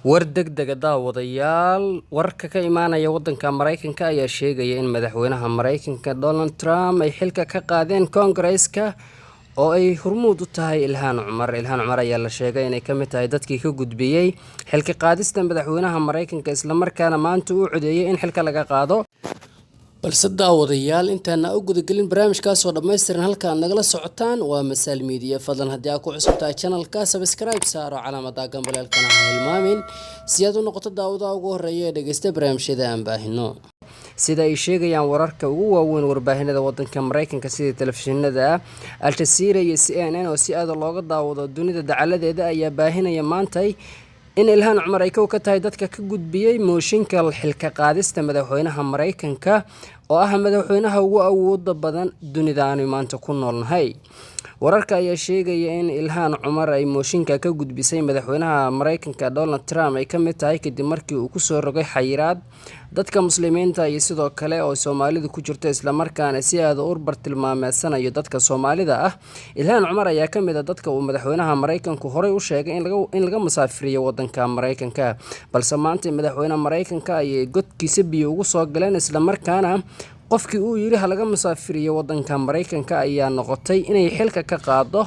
War degdeg ah daawadayaal, wararka ka imaanaya wadanka Mareykanka ayaa sheegaya in madaxweynaha Mareykanka Donald Trump ay xilka ka qaadeen Koongareeska oo ay hormuud u tahay Ilhaan Cumar. Ilhaan Cumar ayaa la sheegay inay ka mid tahay dadkii ka gudbiyey xilka qaadista madaxweynaha Mareykanka, islamarkaana maanta uu codeeyay in xilka laga qaado. Balse daawadayaal, intaana u gudagelin barnaamijkaas oo dhammaystiran, halka aad nagala socotaan waa Masaal Media. Fadlan haddii aad ku cusub tahay channelka, subscribe saaro, calaamada gambaleelkana ha hilmaamin si aad u noqoto daawadaha ugu horeeya ee dhegeysta barnaamijyada aan baahino. Sida ay sheegayaan wararka ugu waaweyn warbaahinada wadanka Mareykanka, sida telefishinada Al Jazeera iyo CNN oo si aad looga daawado dunida dacaladeeda, ayaa baahinaya maantay in Ilhaan Cumar ay kow ka tahay dadka ka gudbiyey mooshinka xilka qaadista madaxweynaha Mareykanka, oo ah madaxweynaha ugu awooda badan dunida aanu maanta ku noolnahay. Wararka ayaa sheegaya in Ilhaan Cumar ay mooshinka ka gudbisay madaxweynaha Mareykanka Donald Trump ay ka mid tahay kadib markii uu kusoo rogay xayiraad dadka Muslimiinta iyo sidoo kale oo Soomaalidu ku jirto, islamarkaana si aada u bartilmaameedsanayo dadka Soomaalida ah. Ilhaan Cumar ayaa ka mid ah dadka uu madaxweynaha Mareykanku horey u sheegay in laga musaafiriyo wadanka Mareykanka, balse maanta madaxweynaha Mareykanka ayay godkiisa biyo ugu soo galeen, islamarkaana qofkii uu yidhi ha laga musaafiriyo wadanka Mareykanka ayaa noqotay inay xilka ka qaado,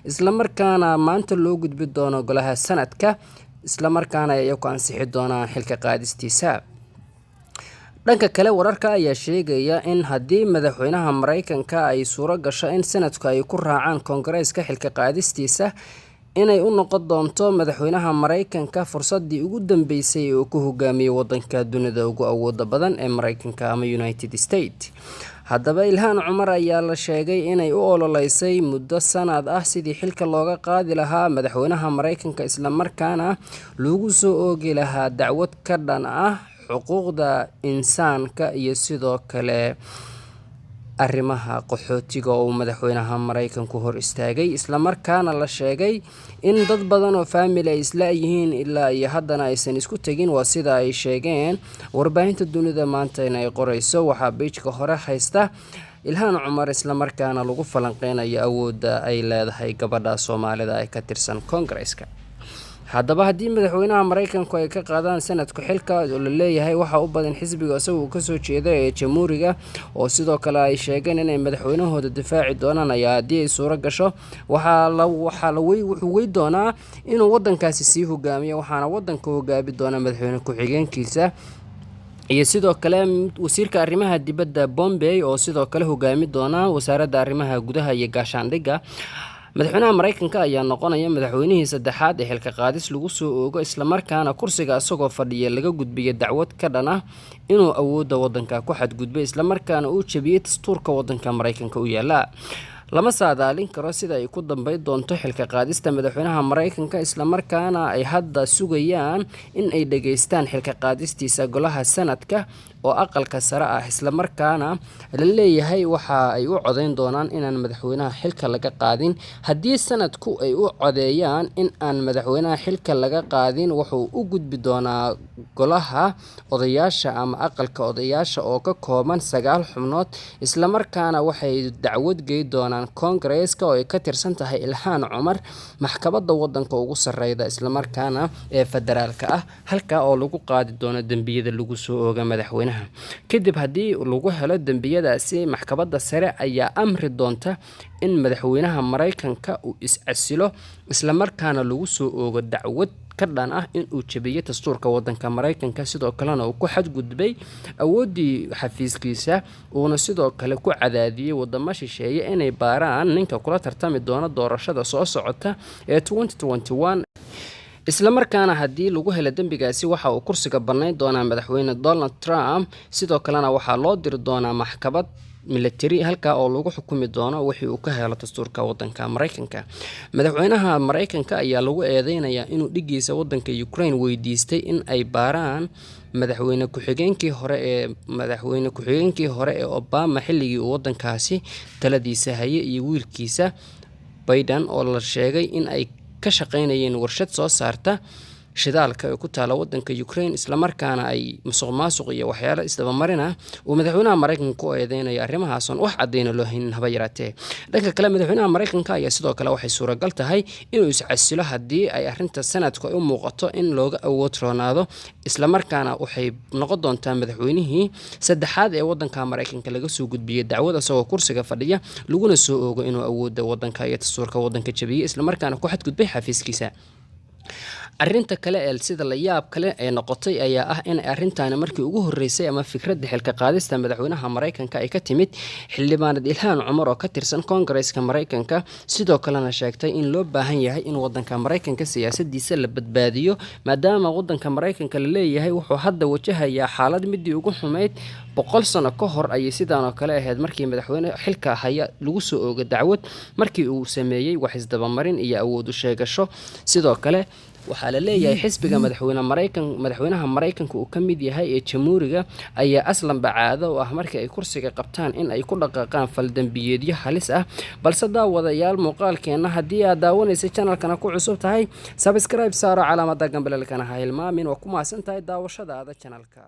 islamarkaana maanta loo gudbi doono golaha Senate-ka, islamarkaana ay ku ansixi doonaan xilka qaadistiisa. Dhanka kale, wararka ayaa sheegaya in haddii madaxweynaha Mareykanka ay suuro gasho in Senate-ku ay ku raacaan Koongareeska xilka qaadistiisa, inay u noqon doonto madaxweynaha Mareykanka fursadii ugu dambeysay ee uu ku hogaamiyo wadanka dunida ugu awooda badan ee Mareykanka ama United States. Haddaba Ilhaan Cumar ayaa la sheegay inay u ololeysay muddo sanad ah sidii xilka looga qaadi lahaa madaxweynaha Mareykanka, islamarkaana lagu soo oogi lahaa dacwad ka dhan ah xuquuqda insaanka iyo sidoo kale arrimaha qaxootiga oo uu madaxweynaha Mareykanku hor istaagay, islamarkaana la sheegay in dad badan oo family ay isla yihiin ilaa iyo haddana aysan isku tegin. Waa sida ay sheegeen warbaahinta dunida maanta in ay qoreyso. Waxaa page-ka hore haysta Ilhaan Cumar, islamarkaana lagu falanqeynayo awoodda ay leedahay gabadha Soomaalida ee ka tirsan Koongareeska. Haddaba haddii madaxweynaha Mareykanku ay ka qaadaan Senate-ku xilka, oo la leeyahay waxaa u badan xisbiga isaga uu kasoo jeeda ee Jamhuuriga, oo sidoo kale ay sheegeen inay madaxweynahooda difaaci doonaan, ayaa haddii ay suuro gasho waxaa la wuxuu wey doonaa inuu wadankaasi sii hogaamiyo, waxaana wadanka hogaami doona madaxweyne ku-xigeenkiisa iyo sidoo kale wasiirka arrimaha dibadda Pompeo, oo sidoo kale hogaami doona wasaaradda arrimaha gudaha iyo gaashaandhigga. Madaxweynaha Mareykanka ayaa noqonaya madaxweynihii saddexaad ee xilka qaadis lagu soo oogo, islamarkaana kursiga isagoo fadhiya laga gudbiyo dacwad ka dhan ah inuu awoodda wadanka ku xadgudbay, islamarkaana uu jabiyey dastuurka wadanka Mareykanka u yaala. Lama saadaalin karo sida ay ku dambeyn doonto xilka qaadista madaxweynaha Mareykanka, islamarkaana ay hadda sugayaan in ay dhageystaan xilka qaadistiisa golaha Senate-ka oo aqalka sare ah, islamarkaana la leeyahay waxa ay u codeyn doonaan inaan madaxweynaha xilka laga qaadin. Haddii Senate-ku ay u codeeyaan in aan madaxweynaha xilka laga qaadin, wuxuu u gudbi doonaa golaha odayaasha ama aqalka odayaasha oo ka kooban sagaal xubnood, islamarkaana waxay dacwad gey doonaan Koongareeska oo ay ka tirsan tahay Ilhaan Cumar maxkamadda wadanka ugu sareyda, islamarkaana ee federaalka ah, halkaa oo lagu qaadi doono dembiyada lagu soo ooga madaxweynaha. Kadib haddii lagu helo dembiyadaasi, maxkamadda sare ayaa amri doonta in madaxweynaha Mareykanka uu is-casilo, islamarkaana lagu soo oogo dacwad ka dhan ah in uu jabiyey dastuurka wadanka Mareykanka, sidoo kalena uu ku xadgudbay awooddii xafiiskiisa, uuna sidoo kale ku cadaadiyey wadamo shisheeye inay baaraan ninka kula tartami doona doorashada soo socota ee 2021. Islamarkaana haddii lagu helo dembigaasi, waxa uu kursiga bannayn doonaa madaxweyne Donald Trump, sidoo kalena waxaa loo diri doonaa maxkamad military, halkaa oo lagu xukumi doono wixii uu ka helo dastuurka wadanka Mareykanka. Madaxweynaha Mareykanka ayaa lagu eedeynayaa inuu dhigiisa wadanka Ukraine weydiistay in ay baaraan madaxweyne ku-xigeenkii hore ee Obama xilligii uu wadankaasi taladiisa hayay iyo wiilkiisa Biden, oo la sheegay in ay ka shaqeynayeen warshad soo saarta Shidaalka ee ku taala wadanka Ukraine, islamarkaana ay musuq maasuq iyo waxyaalo isdabamarina uu madaxweynaha Maraykanka ku eedeynayo. Arrimahaasoon wax cadeyna loo haynin haba yaraatee. Dhanka kale, madaxweynaha Maraykanka ayaa sidoo kale waxay suuragal tahay inuu iscasilo haddii ay arrinta Senatku ay u muuqato in looga awood roonaado, islamarkaana waxay noqon doontaa madaxweynihii saddexaad ee wadanka Maraykanka laga soo gudbiyey dacwad asagoo kursiga fadhiya, laguna soo oogo inuu awoodda wadanka iyo dastuurka wadanka jabiyey, islamarkaana ku xadgudbay xafiiskiisa. Arrinta kale ee sida la yaab kale ee noqotay ayaa ah in arrintaani markii ugu horreysay ama fikradda xilka qaadista madaxweynaha Maraykanka ay ka timid xildhibaanad Ilhaan Cumar oo ka tirsan Koongareeska Maraykanka, sidoo kalena sheegtay in loo baahan yahay in wadanka Maraykanka siyaasadiisa la badbaadiyo, maadaama wadanka Maraykanka la leeyahay wuxuu hadda wajahayaa xaalad midii ugu xumayd. 100 sano ka hor ayay sidaan oo kale ahayd markii madaxweyne xilka haya lagu soo oogo dacwad markii uu sameeyey wax isdabamarin iyo awood u sheegasho. Sidoo kale, waxaa la leeyahay xisbiga madaxweyne Maraykan madaxweynaha Maraykanka uu ka mid yahay ee Jamhuuriga ayaa aslanba caado u ah markii ay kursiga qabtaan in ay ku dhaqaaqaan faldambiyeedyo halis ah. Balse daawadayaal, muuqaalkeenna haddii aad daawanaysa, channelkana ku cusub tahay, subscribe saaro, calaamada gambaleelkana ha hilmaamin. Waa ku mahadsan tahay daawashadaada channelka.